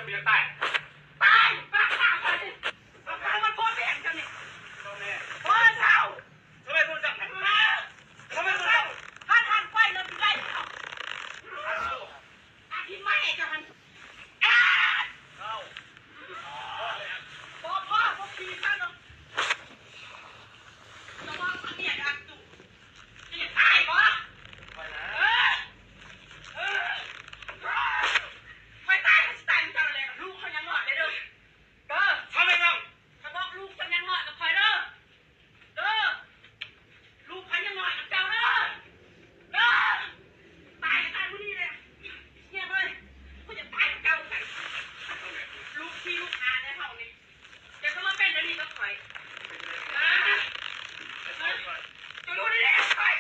ຕາຍ ຕາຍ ປາກປາກໄປນີ້ ປາກປາກມັນບໍ່ແມ່ນກັນນີ້ ບໍ່ແມ່ນ ບໍ່ເຊົາ ທຳໄມບໍ່ຈັກຫັ້ນ ເອີ ທຳໄມບໍ່ເຊົາ ຄັນຫັ້ນໄປແລ້ວຊິໄດ້ເອົາ ອາທິດໃໝ່ຈະຫັ້ນ ອ້າ ເອົາ ບໍ່ພໍ ບໍ່ຂີ່ຊະເນາະ ລະວັງພະເນດອັກຕຸ ຈະຢາກຕາຍບໍ່ ເອີ ເອີ ຂ້ອຍຕາຍ ຂ້ອຍຊິຕາຍນຳເຈົ້າແຫຼະ ລູກຂ້ອຍຍັງນ້ອຍເດີ ເດີ ເອົາໄປເບິ່ງ ຂ້ອຍບອກລູກເຈົ້າຍັງນ້ອຍນຳຂ້ອຍເດີ ເດີ ລູກຂ້ອຍຍັງນ້ອຍນຳເຈົ້າເດີ ເດີ ຕາຍກໍຕາຍມື້ນີ້ແຫຼະ ເງຍບເລີຍ ຂ້ອຍຈະຕາຍນຳເຈົ້າ ລູກທີ່ລູກອາແນວເຮົານີ້ ເຈົ້າກໍມາເປັນແນວນີ້ກັບຂ້ອຍ ເຈົ້າຢູ່ດີໆກັບຂ້ອຍ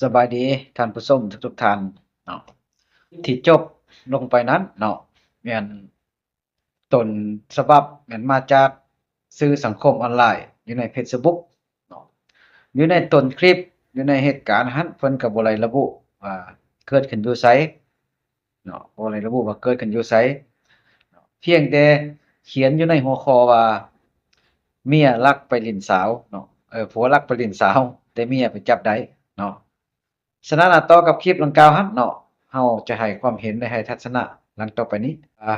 ສະບາຍດີທ່ານຜູ້ຊົມທຸກໆທ່ານເນາະ ທີ່ຈົບລົງໄປນັ້ນເນາະ ແມ່ນຕົ້ນສະບັບແມ່ນມາຈາກສື່ສັງຄົມອອນລາຍ ຢູ່ໃນເຟສບຸກເນາະ ຢູ່ໃນຕົ້ນຄລິບ ຢູ່ໃນເຫດການຫັ້ນ ເພິ່ນກໍບໍ່ໄດ້ລະບຸວ່າເກີດຂຶ້ນຢູ່ໃສເນາະ ບໍ່ໄດ້ລະບຸວ່າເກີດຂຶ້ນຢູ່ໃສ ພຽງແຕ່ຂຽນຢູ່ໃນຫົວຂໍ້ວ່າ ເມຍລັກໄປຫຼິ້ນສາວເນາະ ເອີ ຜົວລັກໄປຫຼິ້ນສາວ ແຕ່ເມຍໄປຈັບໄດ້ເນາະ ສະນັ້ນ ຕໍ່ກັບຄລິບດັ່ງກ່າວຫັ້ນເນາະ ເຮົາຈະໃຫ້ຄວາມເຫັນ ແລະ ໃຫ້ທັດສະນະດັ່ງຕໍ່ໄປນີ້ ວ່າ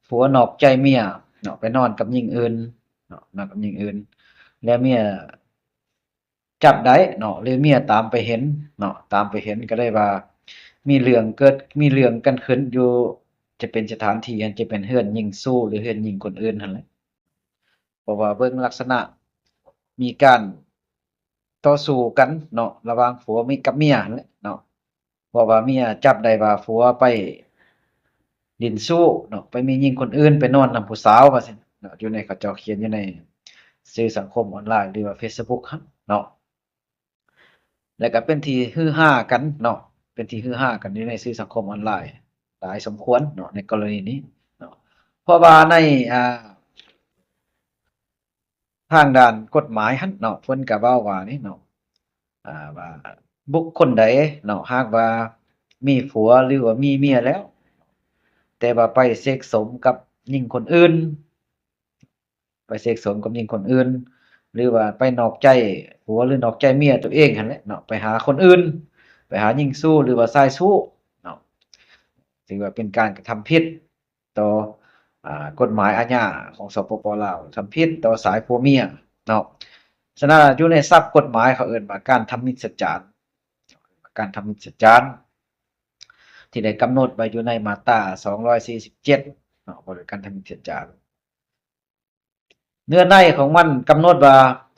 ຜົວນອກໃຈເມຍເນາະ ໄປນອນກັບຍິງອື່ນເນາະ ນອນກັບຍິງອື່ນ ແລ້ວເມຍ ຈັບໄດ້ເນາະ ຫຼືເມຍຕາມໄປເຫັນເນາະ ຕາມໄປເຫັນກໍໄດ້ວ່າມີເລື່ອງເກີດ ມີເລື່ອງກັນຂຶ້ນຢູ່ ຈະເປັນສະຖານທີ່ ຈະເປັນເຮືອນຍິງຊູ້ ຫຼືເຮືອນຍິງຄົນອື່ນຫັ້ນແຫຼະ ເພາະວ່າເບິ່ງລັກສະນະມີການຕໍ່ສູ້ກັນເນາະ ລະຫວ່າງຜົວມີ ກັບເມຍຫັ້ນແຫຼະເນາະ. ເພາະວ່າເມຍຈັບໄດ້ວ່າຜົວໄປຫຼິ້ນຊູ້ເນາະ ໄປມີຍິງຄົນອື່ນ ໄປນອນນຳຜູ້ສາວວ່າຊັ້ນເນາະ ຢູ່ໃນເຂົາເຈົ້າຂຽນຢູ່ໃນສື່ສັງຄົມອອນລາຍ ຫຼືວ່າເຟສບຸກຫັ້ນເນາະ ແລ້ວກໍເປັນທີ່ຮືຮາກັນເນາະ ເປັນທີ່ຮືຮາກັນຢູ່ໃນສື່ສັງຄົມອອນລາຍຫຼາຍສົມຄວນເນາະ ໃນກໍລະນີນີ້ເນາະ ເພາະວ່າໃນ ອ່າ ທາງດ້ານກົດໝາຍຫັ້ນເນາະ ເພິ່ນກໍເວົ້າວ່ານີ້ເນາະ ອ່າ ວ່າບຸກຄົນໃດເນາະ ຫາກວ່າມີຜົວ ຫຼືວ່າມີເມຍແລ້ວ ແຕ່ວ່າໄປເຊັກສົມກັບຍິງຄົນອື່ນ ໄປເຊັກສົມກັບຍິງຄົນອື່ນ ຫຼືວ່າໄປນອກໃຈຜົວ ຫຼືນອກໃຈເມຍຕົວເອງຫັ້ນແຫຼະເນາະ ໄປຫາຄົນອື່ນ ໄປຫາຍິງຊູ້ ຫຼືວ່າຊາຍຊູ້ເນາະ ຖືວ່າເປັນການກະທຳຜິດ ຕໍ່ ອາ ກົດໝາຍອາຍາຂອງ ສປປ ລາວ ທຳຜິດຕໍ່ສາຍຜົວເມຍເນາະ. ສະນັ້ນ ຢູ່ໃນສັບກົດໝາຍເຂົາເອີ້ນວ່າການທຳມິດສະຈານ ການທຳມິດສະຈານ ທີ່ໄດ້ກຳນົດໄວ້ຢູ່ໃນມາດຕາສອງຮ້ອຍສີ່ສິບເຈັດເນາະ ວ່າດ້ວຍການທຳມິດສະຈານ. ເນື້ອໃນຂອງມັນກຳນົດວ່າ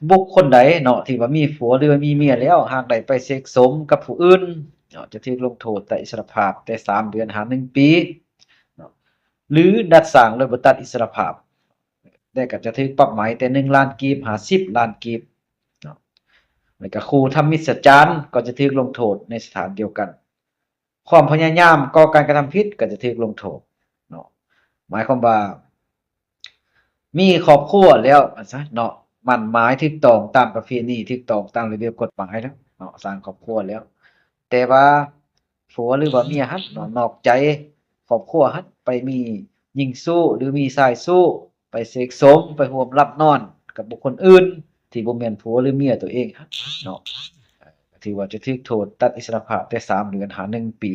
ບຸກຄົນໃດເນາະ ທີ່ວ່າມີຜົວ ຫຼືວ່າມີເມຍແລ້ວ ຫາກໄດ້ໄປເຊັກສົມກັບຜູ້ອື່ນເນາະ ຈະຖືກລົງໂທດຕັດອິດສະຫຼະພາບແຕ່ສາມເດືອນຫາໜຶ່ງປີເນາະ ຫຼືດັດສ້າງໂດຍບໍ່ຕັດອິດສະຫຼະພາບ ແລະກໍຈະຖືກປັບໃໝແຕ່ໜຶ່ງລ້ານກີບຫາສິບລ້ານກີບເນາະ ແລະກໍຄູ່ທຳມິດສະຈານກໍຈະຖືກລົງໂທດໃນສະຖານດຽວກັນ. ຄວາມພະຍາຍາມກໍ່ການກະທຳຜິດກໍຈະຖືກລົງໂທດເນາະ ໝາຍຄວາມວ່າ ມີຄອບຄົວແລ້ວວ່າຊະເນາະ ໝັ້ນໝາຍຖືກຕ້ອງຕາມປະເພນີ ຖືກຕ້ອງຕາມລະບຽບກົດໝາຍແລ້ວເນາະ ສ້າງຄອບຄົວແລ້ວ ແຕ່ວ່າຜົວ ຫຼືວ່າເມຍຫັ້ນເນາະ ນອກໃຈຄອບຄົວຫັ້ນ ໄປມີຍິງຊູ້ ຫຼືມີຊາຍຊູ້ ໄປເຊັກສົມ ໄປຮ່ວມຫຼັບນອນກັບບຸກຄົນອື່ນ ທີ່ບໍ່ແມ່ນຜົວ ຫຼືເມຍຕົວເອງຫັ້ນເນາະ ຖືວ່າຈະຖືກໂທດຕັດອິດສະຫຼະພາບແຕ່ສາມເດືອນຫາໜຶ່ງປີ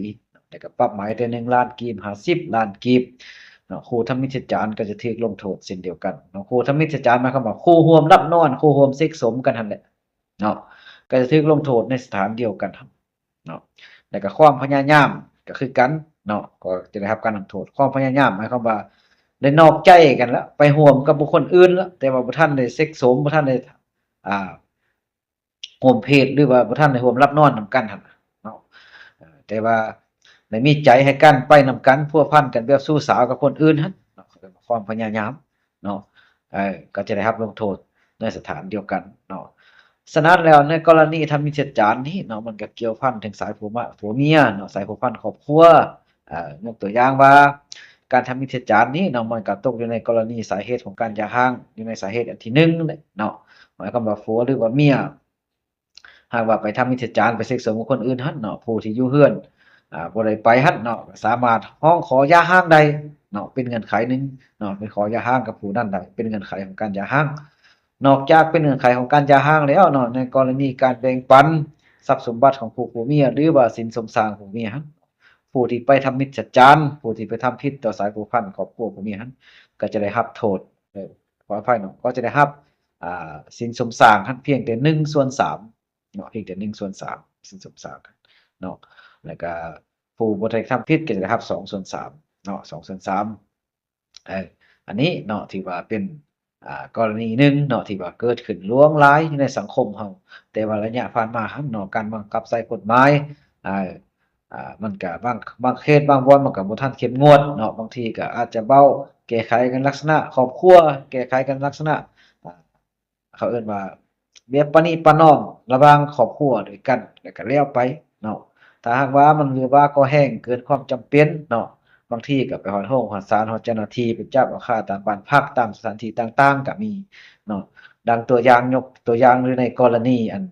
ແລ້ວກໍປັບໃໝແຕ່ໜຶ່ງລ້ານກີບຫາສິບລ້ານກີບເນາະ ຄູ່ທຳມິດສະຈານກໍຈະຖືກລົງໂທດເຊັ່ນດຽວກັນເນາະ ຄູ່ທຳມິດສະຈານໝາຍຄວາມວ່າຄູ່ຮ່ວມຫຼັບນອນ ຄູ່ຮ່ວມເຊັກສົມກັນຫັ້ນແຫຼະເນາະ ກໍຈະຖືກລົງໂທດໃນສະຖານດຽວກັນເນາະ ແລ້ວກໍຄວາມພະຍາຍາມກໍຄືກັນເນາະ ກໍຈະໄດ້ຮັບການລົງໂທດ ຄວາມພະຍາຍາມໝາຍຄວາມວ່າໄດ້ນອກໃຈກັນແລ້ວ ໄປຮ່ວມກັບບຸກຄົນອື່ນແລ້ວ ແຕ່ວ່າບໍ່ທັນໄດ້ເຊັກສົມ ບໍ່ທັນໄດ້ ອ່າ ຮ່ວມເພດ ຫຼືວ່າບໍ່ທັນໄດ້ຮ່ວມຫຼັບນອນນຳກັນຫັ້ນເນາະ ເອີ ແຕ່ວ່າໄດ້ມີໃຈໃຫ້ກັນ ໄປນຳກັນ ພົວພັນກັນແບບຊູ້ສາວກັບຄົນອື່ນຫັ້ນເນາະ ຄວາມພະຍາຍາມເນາະ ເອີ ກໍຈະໄດ້ຮັບລົງໂທດ ໃນສະຖານດຽວກັນເນາະ. ສະນັ້ນແລ້ວ ໃນກໍລະນີທຳມິດສະຈານນີ້ເນາະ ມັນກໍກ່ຽວພັນເຖິງສາຍຜົວມາ ຜົວເມຍເນາະ ສາຍພົວພັນຄອຍົກຕົວຢ່າງວ່າ ການທຳມິດສະຈານນີ້ເນາະ ມັນກໍຕົກຢູ່ໃນກໍລະນີສາເຫດຂອງການຢ່າຮ້າງ ຢູ່ໃນສາເຫດອັນທີໜຶ່ງເນາະ ໝາຍຄວາມວ່າຜົວ ຫຼືວ່າເມຍ ຫາກວ່າໄປທຳມິດສະຈານ ໄປເຊັກສວມກັບຄົນອື່ນຫັ້ນເນາະ ຜູ້ທີ່ຢູ່ເຮືອນ ອ່າ ບໍ່ໄດ້ໄປຫັ້ນເນາະ ກໍສາມາດຮ້ອງຂໍຢ່າຮ້າງໄດ້ເນາະ ເປັນເງື່ອນໄຂໜຶ່ງເນາະ ໄປຂໍຢ່າຮ້າງກັບຜູ້ນັ້ນໄດ້ ເປັນເງື່ອນໄຂຂອງການຢ່າຮ້າງ. ນອກຈາກເປັນເງື່ອນໄຂຂອງການຢ່າຮ້າງແລ້ວເນາະ ໃນກໍລະນີການແບ່ງປັນຊັບສົມບັດຂອງຄູ່ຜົວເມຍ ຫຼືວ່າສິນສົມສ້າງຂອງເມຍຫັ້ນ ຜູ້ທີ່ໄປທຳມິດສະຈານ ຜູ້ທີ່ໄປທຳຜິດຕໍ່ສາຍພົວພັນຄອບຄົວຜົວເມຍຫັ້ນ ກໍຈະໄດ້ຮັບໂທດ ເອີ ຂໍອະໄພເນາະ ກໍຈະໄດ້ຮັບ ອ່າ ສິນສົມສ້າງຫັ້ນພຽງແຕ່ໜຶ່ງສ່ວນສາມເນາະ ພຽງແຕ່ໜຶ່ງສ່ວນສາມ ສິນສົມສ້າງເນາະ ແລ້ວກະຜູ້ບໍ່ໄດ້ທຳຜິດກໍຈະໄດ້ຮັບສອງສ່ວນສາມເນາະ ສອງສ່ວນສາມ. ເອີ ອັນນີ້ເນາະ ຖືວ່າເປັນ ອ່າ ກໍລະນີໜຶ່ງເນາະ ທີ່ວ່າເກີດຂຶ້ນຫຼວງຫຼາຍຢູ່ໃນສັງຄົມເຮົາ ແຕ່ວ່າໄລຍະຜ່ານມາຫັ້ນເນາະ ການບັງຄັບໃຊ້ກົດໝາຍ ອ່າ ອ່າ ມັນກະບາງ ບາງເຂດບາງບ່ອນມັນກະບໍ່ທັນເຂັ້ມງວດເນາະ ບາງທີກະອາດຈະເວົ້າແກ້ໄຂກັນລັກສະນະຄອບຄົວ ແກ້ໄຂກັນລັກສະນະ ອ່າ ເຂົາເອີ້ນວ່າແບບປະນີປະນອມລະຫວ່າງຄອບຄົວດ້ວຍກັນ ແລ້ວກະແລ້ວໄປເນາະ. ຖ້າຫາກວ່າມັນເຫຼືອວ່າກໍແຮງເກີນຄວາມຈຳເປັນເນາະ ບາງທີກະໄປຮອດໂຮງຮອດສານ ຮອດເຈົ້າໜ້າທີ່ ໄປຈັບເອົາຄາຕາມບ້ານພັກ ຕາມສະຖານທີ່ຕ່າງໆກະມີເນາະ. ດັ່ງຕົວຢ່າງ ຍົກຕົວຢ່າງຢູ່ໃນກໍລະນີອັນ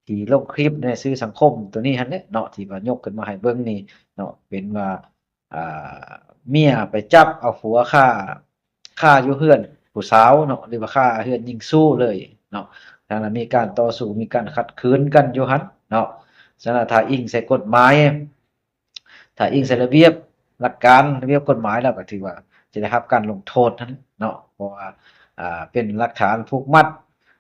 ທີ່ລົງຄລິບໃນສື່ສັງຄົມໂຕນີ້ຫັ້ນແຫຼະເນາະ ທີ່ວ່າຍົກຂຶ້ນມາໃຫ້ເບິ່ງນີ້ເນາະ ເປັນວ່າ ອ່າ ເມຍໄປຈັບເອົາຜົວຄາ ຄາຢູ່ເຮືອນຜູ້ສາວເນາະ ຫຼືວ່າຄາເຮືອນຍິງຊູ້ເລີຍເນາະ. ທັງນັ້ນມີການຕໍ່ສູ້ ມີການຂັດຂືນກັນຢູ່ຫັ້ນເນາະ. ສະນັ້ນ ຖ້າອີງໃສ່ກົດໝາຍ ຖ້າອີງໃສ່ລະບຽບຫຼັກການ ລະບຽບກົດໝາຍແລ້ວ ກໍຖືວ່າຈະໄດ້ຮັບການລົງໂທດຫັ້ນເນາະ ເພາະວ່າ ອ່າ ເປັນຫຼັກຖານຜູກມັດ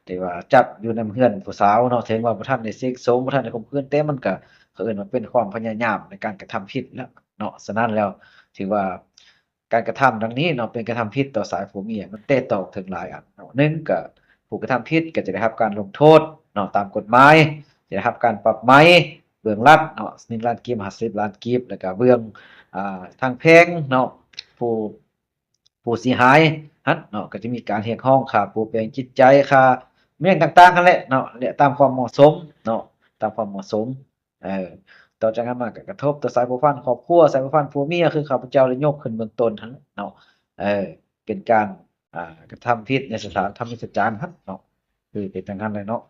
ທີ່ວ່າຈັບຢູ່ນຳເຮືອນຜູ້ສາວເນາະ ເຖິງວ່າບໍ່ທັນໄດ້ເຊັກສວມ ບໍ່ທັນໄດ້ຂົ່ມຂືນ ແຕ່ມັນກະ ເຂົາເອີ້ນວ່າເປັນຄວາມພະຍາຍາມໃນການກະທຳຜິດແລ້ວເນາະ. ສະນັ້ນແລ້ວ ຖືວ່າການກະທຳດັ່ງນີ້ເນາະ ເປັນການກະທຳຜິດຕໍ່ສາຍຜົວເມຍ ມັນແຕະຕອງເຖິງຫຼາຍອັນເນາະ. ໜຶ່ງ ກະຜູ້ກະທຳຜິດກະຈະໄດ້ຮັບການລົງໂທດເນາະ ຕາມກົດໝາຍ ຈະໄດ້ຮັບການປັບໃໝເບື້ອງລັດເນາະ ໜຶ່ງລ້ານກີບ ຫ້າສິບລ້ານກີບ ແລ້ວກະເບື້ອງ ອ່າ ທາງແພ່ງເນາະ ຜູ້ ຜູ້ເສຍຫາຍຫັ້ນເນາະ ກໍຈະມີການຮຽກຮ້ອງຄ່າປົວແປງຈິດໃຈ ຄ່າແມ່ນຕ່າງໆຫັ້ນແຫຼະເນາະ ແລະ ຕາມຄວາມເໝາະສົມເນາະ ຕາມຄວາມເໝາະສົມ. ເອີ ຕໍ່ຈາກນັ້ນມາກໍກະທົບຕໍ່ສາຍພົວພັນຄອບຄົວ ສາຍພົວພັນຜົວເມຍ ຄືຂ້າພະເຈົ້າໄດ້ຍົກຂຶ້ນເບື້ອງຕົ້ນຫັ້ນເນາະ ເອີ ເປັນການ ອ່າ ກະທຳຜິດໃນສະຖານທຳມິດສະຈານຫັ້ນເນາະ ຄືເປັນຈັ່ງຊັ້ນແຫຼະເນາະ.